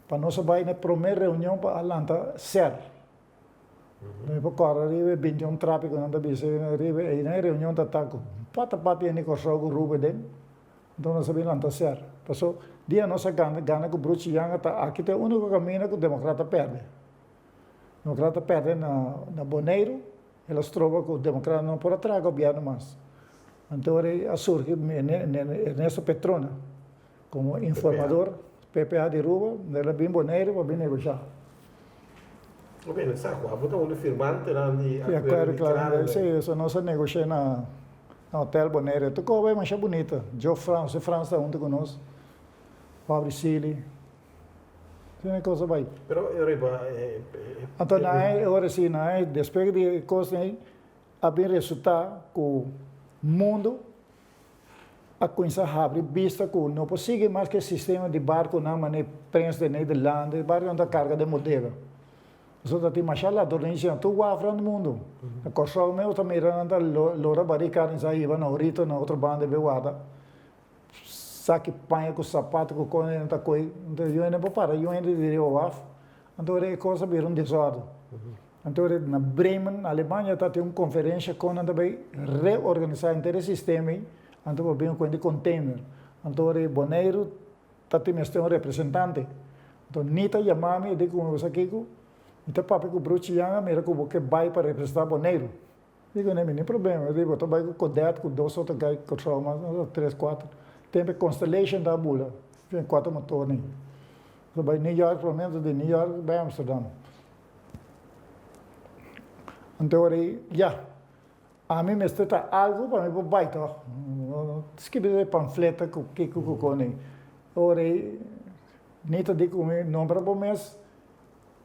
pa nos a bay na e prome reunion pa a lanta ser. Mi por corda riba e 21 trapi cu nan ta bisa riba ey nan e reunion ta ta cu pata pata hende Corsou cu Ruben den enton nos a bin lanta ser. Paso dia nos a gana gana cu Bruchi Yanga ta aki ta e unico caminda cu Democrata perde. Democrata perde na Boneiru. El a stroba ku demokrat no por a traha gobièrnu mas. Anto ora a surgi Ernesto Petrona komo informador PPA di Aruba, el a bin Boneiru pa bin negoshá. Oke, nan sa ku abo ta un di firmantenan di akuerdo di Kralendijk. Si, eso nos a negoshá na Hotel Bonaire. Tur kos bai masha bunita. Joe Frans, Jose Frans ta huntu ku nos, Fabri Sili. Asina e kos a bai. Pero e riba e. Anto na e ora si, na e despues di e kosnan ei, a bin resultá ku mundu a kuminsá habri bista ku no por sigui mas ku e sistema di barkunan manera Prins de Nederlanden, e barkunan ta karga den bodega. Pasobra ta tin masha ladronisia na tur waf rònt mundu. Na Kòrsou mes bo ta mira nan ta lora barika nan sa hiba na Orito na otro banda e bai warda. Saki paña ku sapato ku kos nan ta koe, anto yu hende por para, yu hende di riba waf, anto ora e kos a bira un desòrdu. Anto ora na Bremen, na Alemania ta tin un konferensha kon nan ta bai reorganisá henter e sistema ei, anto por bin un kuenta di konteiner. Anto ora e Boneiru ta tin mester un representante. Anto Nita yama mi, e di ku mi, bo sa kiko? Mi ta papia ku Bruchi Janga, mira ku bo ke bai pa representá Boneiru. Digo, no mi ni problema. Mi digo, ta bai ku Codet ku dos otro guy Kòrsou mas nos ta tres kuater. Tempu e Constellation ta bula, tin kuater motor ni. Ta bai New York prome, anto di New York bai Amsterdam. Anto ora ei, ya, ami mester ta algu pa mi por bai tòg. No skibi e pamfleta ku kiko ku kon ei. Ora ei, Nita di ku mi, nombra bo mes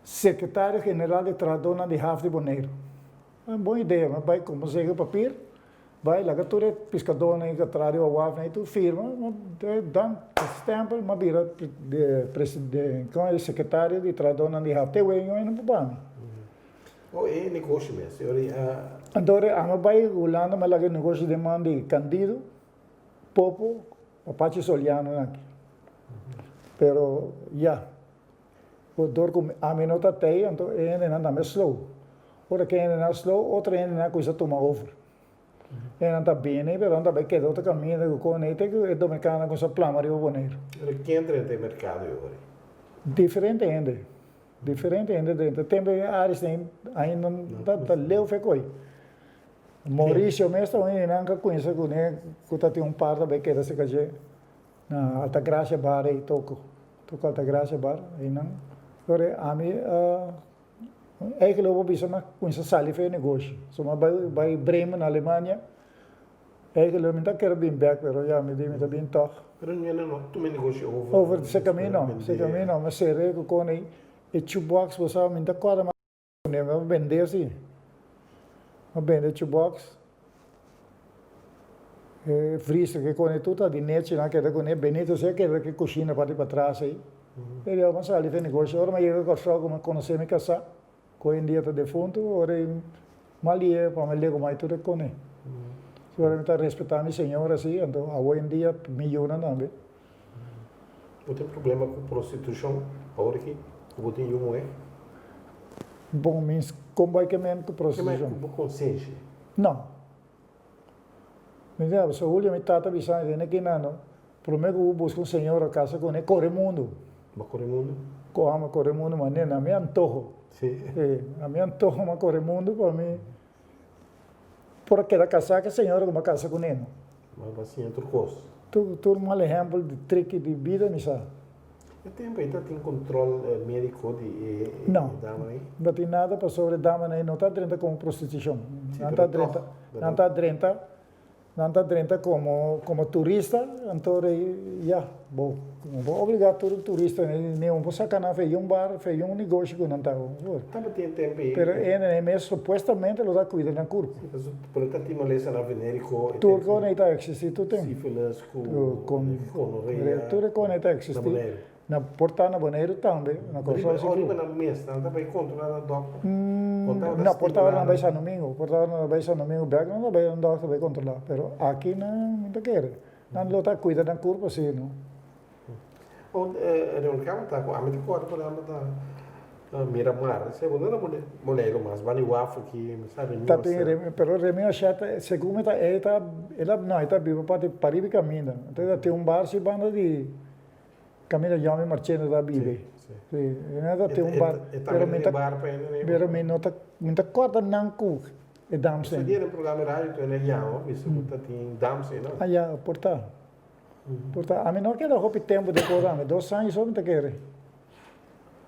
Sekretario General di Trahadónan di Haf di Boneiru. Un bon idea, mi bai kumpra un sega papir, bai laga tur e piskadónan ku a traha riba wafnan ei tur firma, dan stèmpel, mi a bira sekretario di trahadónan di haf. Te wei ñoe no por baha mi. Oh, e negoshi mes, e ora ei a. Anto ora ami bai Hulanda mi a laga e negoshi den man di Candido, Popo, Papachi Soliano nan aki. Pero ya. Bo dor ku ami no ta tei, anto e hendenan tambe slow. Ora ku e hendenan slow, otro hendenan kuminsá tuma over. E hendenan ta bini, pero nan ta bai keda otro kaminda ku kon ei te ku e dominikanonan kuminsá plama riba Boneiru. Pero ken drenta e merkado e ora ei? Diferente hende. Diferente hende drenta. Tempu e Aris den ainda ta leu fekoi. Mauricio mes ta un hendenan ku a kuminsá kuné ku ta tin un par ta bai keda serka dje. Na Altagracia bar ei toko, toko Altagracia bar einan. Ora ami a eigenlijk bo bisa mi a kuminsá sali for e negoshi. So mi a bai bai Bremen na Alemania. Eigenlijk mi ta kere bin bek pero ya mi di mi ta bin tòg. Pero mi no tuma e negoshi over. Over se camino, se camino. Mi a sere ku kon ei e chubòks bo sa mi ta kòrda mas. Mi a bende si. Mi a bende chubox. E freezer ke kone tur ta di nechi nan a keda kune. Benito si a keda ke kushina parti patras ei. E dia mi a sali fe negoshi. Ora mi a yega Kòrsou ku mi a konosé mi kasá, ku hoy en dia ta defuntu, ora ei mi a lie pa mi lego mai tur e kone. Si ora mi ta respetá mi señora si, anto awe en dia mi yunan tambe. Bo tin problema ku prostitushon awor aki ku bo tin yu muhé? Bon, mi kon bai ke men ku prostitushon? Ke men ku bo konsenshi? No. Mi ta bisa Julio, mi tata bisa mi tene kina no, prome ku bo buska un señora kasa kuné, kore mundu. Bo kore mundu? Ko amo kore mundu manera na mi antoho. Si. Si, na mi antoho mi a kore mundu pa mi por a keda kasá ku e señora ku mi a kasa kuné no. Bo a siña tur kos. Tur, tur mal ehèmpel di triki di bida mi sa. E tempu ei ta tin control medico di e dama ei? No, no tin nada pasobra e damanan ei no ta drenta como prostitucion. Nan ta drenta, nan ta drenta, nan ta drenta como como turista, anto rei ya, bo no por obliga tur turista ni un por saca nan fe un bar, fe un negoshi cu nan ta. Tabatin e tempu ei. Pero e hende mes supuestamente lo ta cuida nan curpa. Si, pasobra por e ta tin malesanan venerico. Tur con ei ta existi tur tempu. Sífilis. Ku gonorrea. Tur e kos ta eksistí. Na por ta na Boneiru tambe, na Kòrsou sigur. Riba nan mes, nan ta bai kontrolá nan dòkter? No, por ta ora nan bai San Domingo, por ta ora nan bai San Domingo bèk nan ta bai nan dòkter bai kontrolá, pero aki nan no ta kere. Nan lo ta kuida nan kurpo si no. Bon, Reon kaba ta ku ami ta kòrda por ehèmpel ta Miramar, esei bo no na Boneiru mas, banda di waf aki, mi sa Remi Ta tin Remi, pero Remi Oshé ta, segun mi ta, e ta, e ta, no, e ta biba parti pariba kaminda. Entonces ta tin un bar si banda di kaminda Yomi Marchena ta biba. Si, si. Si, e ta tin un bar, pero mi ta, pero mi no ta, mi ta kòrda nan ku e dams ei. Dia den programa di radio tu e yama, bisa ku ta tin dams ei, no? Ah ya, por ta. Por ta, ami no a keda hopi tempu den programa, dos aña so mi ta kere.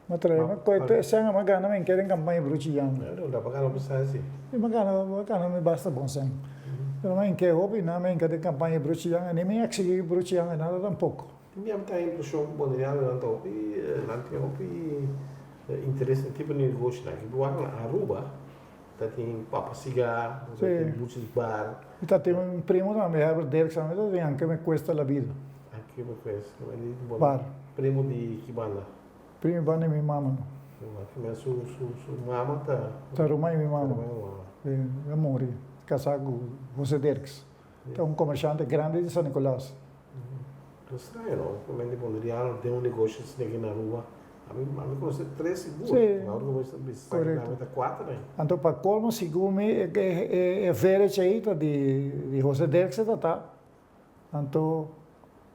Ma trae, ma koe te sèn a gana mi kere kampaña bruchi yama. No da pa gana hopi sèn si. Mi gana, mi gana mi basta bon sèn. Pero mi ke hopi nan mi den kampaña bruchi yama, ni mi eksigi bruchi yama nada tampoko. Tin bia mi ta impreshon ku bonerianonan ta hopi, nan tin hopi interes den tipo di negoshonan. Ki bo wak na Aruba ta tin Papa Sigar, ta tin Buchi's Bar. Mi ta tin un primo tambe, Herbert Dirks tambe ta tin Anke Me Cuesta La Vida. Anke Me Cuesta, Bar. Primo di ki banda? Primo di banda di mi mama no. Ma su su su mama ta. Ta ruman di mi mama. Ruman di mama. Si, a muri, casá cu Jose Dirks. Ta un comerciante grandi di San Nicolas. Ta straño no, cu mente boneriano den un negoshi asina aki na Aruba. Ami ami conoce tres sigur. Si. Awor cu bo ta bisa Correcto. ami ta cuater ahi. Anto pa colmo sigur mi e e e village ahi ta di di Jose Dirks ta ta. Anto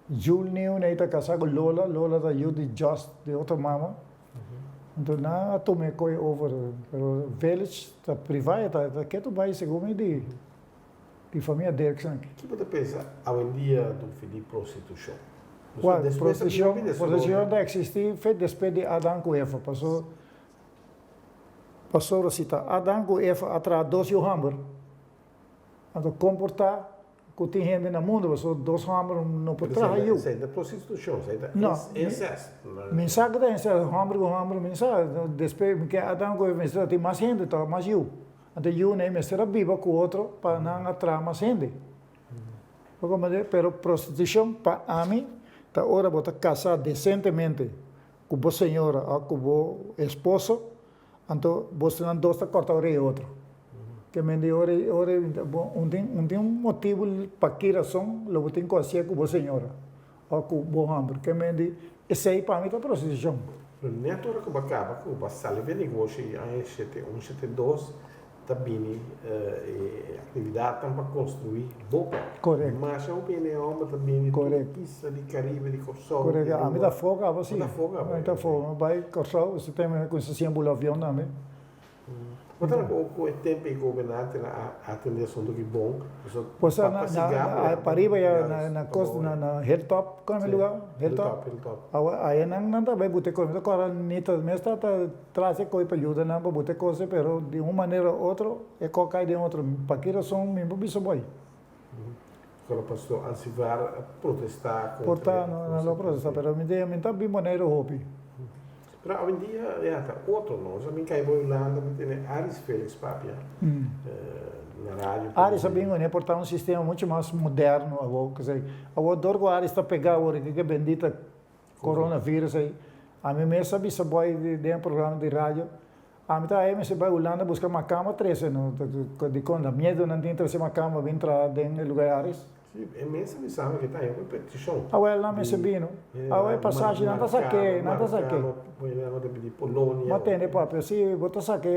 Jul Nieuw ei ta kasá ku Lola, Lola ta yu di Just, di otro mama. Anto nan a tuma e koi over, pero village ta privá, e ta ketu bai segun mi di di famia Dirksen aki. Ki bo ta pensa awendia Dolfi di prostitushon? Wak, prostitushon, prostitushon ta eksistí fet despues di Adan ku Eva, paso pasobra si ta Adan ku Eva a traha dos yu hòmber, anto kon por ta Ku tin hende na mundu pasobra dos hòmber no por traha yu. Esei ta prostitushon, esei ta incest. Mi sa ku ta incest, hòmber ku hòmber mi sa. Despues mi ke Adam ku Eva mester a tin mas hende tòg, mas yu. Anto yu nei mester a biba ku otro pa nan a traha mas hende. Bo komprende? Pero prostitushon pa ami ta ora bo ta kasá desentemente ku bo señora òf ku bo esposo. Anto bosonan dos ta kòrta ora e otro. Ke men di ora ora bo un tin un tin un motibu pa ki rason lo bo tin ku hasié ku bo señora òf ku bo hòmber. Ke men di esei pa mi ta prostitushon. Pero nèt ora ku bo a kaba ku bo a sali di e negoshi aña shete un shete dos ta bini e aktividatnan pa konstruí boka. Korekto. Masha hopi hende hòmber ta bini tur isla di Karibe, di Kòrsou, di Korekto. Ami Aruba. ta foka abo si. Bo ta foka abo. Mi ta foka. Mi bai Kòrsou, si tem mi kuminsa siña bula avion tambe. Bo ta ku e tempu e gobernantenan a atendé asuntu ki bon? Pues na na pariba ya na na kos na na Hilltop kon e lugar? Hilltop, Hilltop. Awa aya nan nan ta bai buta e kos, mi ta kòrda Nita mes ta ta trase e kos pa yuda nan pa buta e kos pero di un manera o otro e kos kai den otro, pa ki rason mi por bisa boi. Kòrda pastor Alcivar a protestá kontra. Por ta no nan lo protestá pero mi mi ta bin Boneiru hopi. Pero awendia ya ta otro no, mi kai bo Hulanda mi tene Aris Felix papia na radio. Aris a bin wene por ta un sistema mucho mas moderno awor, kese awor dor ku Aris ta pega awor ke bendita coronavirus ei, ami mes a bisa boy den e programa di radio. Ami ta haña mester bai Hulanda buska makamba trese no dikon ta miedo nan tin trese makamba bin traha den e lugares. Si, e mes a bisa mi ke ta haña un petishon. Awel nan mester bino. Awel pasashi nan ta sake, nan ta sake. Markano, ta bini Polonia. Bo tende papia, si bo ta sake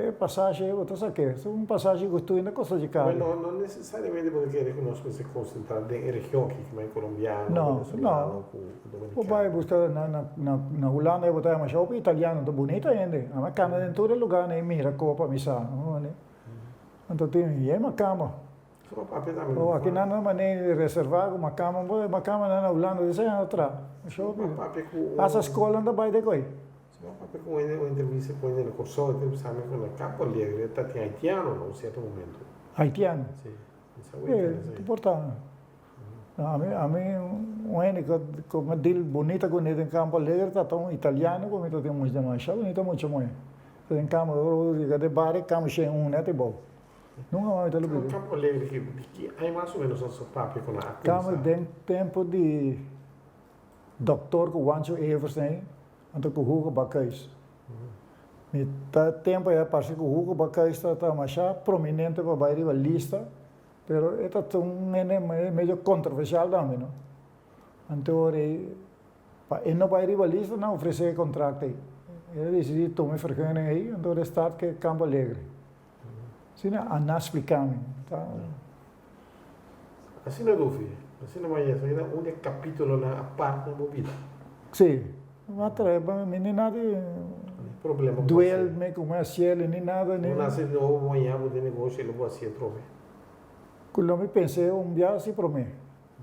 e pasashi, bo ta sake. Si un pasashi ku tur ta kosta di karo. No, no nesesariamente bo ta kere ku nos mester konsentrá den e region aki, ku e kolombiano, No, venezolano, no. ku dominikano. Bo bai buska na na na na Hulanda bo ta haña masha hopi italiano, ta bunita hende. Ami a kanda den tur e lugarnan i mira kopa mi sa. Anto tin yema kama. Suma papia tambe. Oh, aki nan na manera di reserva ku makama, bo makama nan na Hulanda di seis aña atra. Masha hopi. Suma papia ku un. Hasta skola nan ta bai dek oi. Suma papia ku un un entrevista ku hende na Kòrsou, e ta bisa mi ku na Campo Alegre ta tin haitiano na un sierto momento. Haitiano? Si. Mi sa weta Eh, ta por ta. Ami ami un hende ku ku mi deal bunita kuné den Campo Alegre ta ta un italiano ku mi ta tin mucha masha bunita mucha muhé. Ta den Campo, ora bo yega den bario Campo shen un nèt ebou. Nunca mas mi ta lubida. Campo Alegre ki di ki aña mas o menos nos a papia ku nan a kuminsá? Campo den tempo di Doktoor ku Wancho Evers ei, anto ku Hugo Bakhuis. Mi ta tempo ei a parse ku Hugo Bakhuis ta ta masha prominente pa bai riba lista, pero e ta un hende medio kontroversial tambe no. Anto ora ei pa e no bai riba lista nan ofrece e contract ei. El a dicidi tuma e vergunning ei, anto ora e start ke Campo Alegre. Asina a na spliká mi. Ta. Asina Dufi, asina Maria, esaki ta un di e kapitulonan apart na bo bida. Sí, mi a trae pa mi ni nada di Problema ku duel mi ku mi a hasiel ni nada ni. Bo nase di nobo bo haña bo den negoshi lo bo hasi atrobe. Ku lo mi pens'é un bia si promé.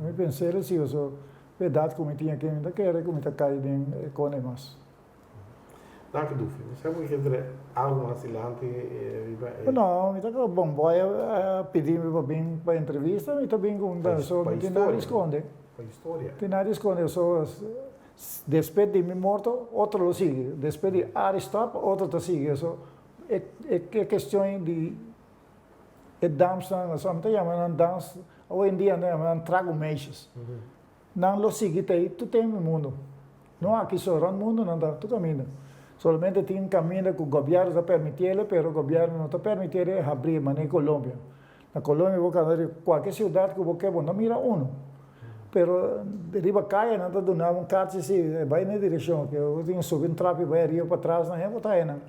Lo mi pens'é si pasobra e edat ku mi tin aki mi ta kere ku mi ta kai den e kone mas. Danki Dufi. Mi sa ku ke trae algu mas dilanti riba e. No, mi ta kaba bon. Boy a pidi mi pa bin pa entrevista, mi ta bin ku un so mi tin nada di skonde. Pa historia. Tin nada di skonde. So despues di mi morto otro lo sigui. Despues di Arie stop otro ta sigui. So e e kestion di e damsnan, so mi ta yama nan dams, awendia nan ta yama nan tragomeisjes. Nan lo sigui ta ei tur tempu mundu. No aki so, rond mundu nan ta tur kaminda. Solamente tin kaminda ku gobièrnu ta permitiele, pero gobièrnu no ta permitiele habri manera Colombia. Na Colombia bo kanda riba kualke siudat ku bo ke bo no mira unu. Pero riba kaya nan ta duna bo un karchi si bai na e direkshon ke bo tin subi un trapi bai ariba patras nan bo ta haña nan.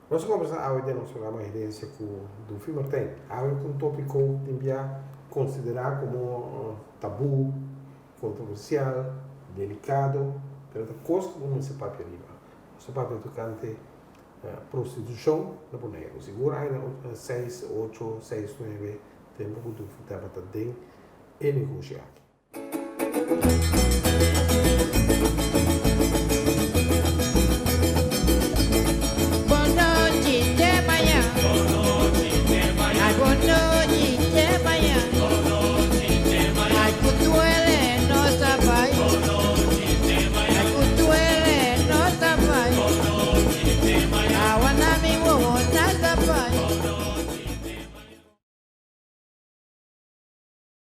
Nos a kombersá awe den nos programa Herencia ku Dufi Martijn. Awe ku un tópiko tin bia konsiderá komo tabú, kontroversial, delikado, pero ta kos ku bo mester papia riba. Nos a papia tokante prostitushon na Boneiru. Sigur aña seis, ocho, seis, nuebe, tempu ku Dufi tabata den e negoshi aki.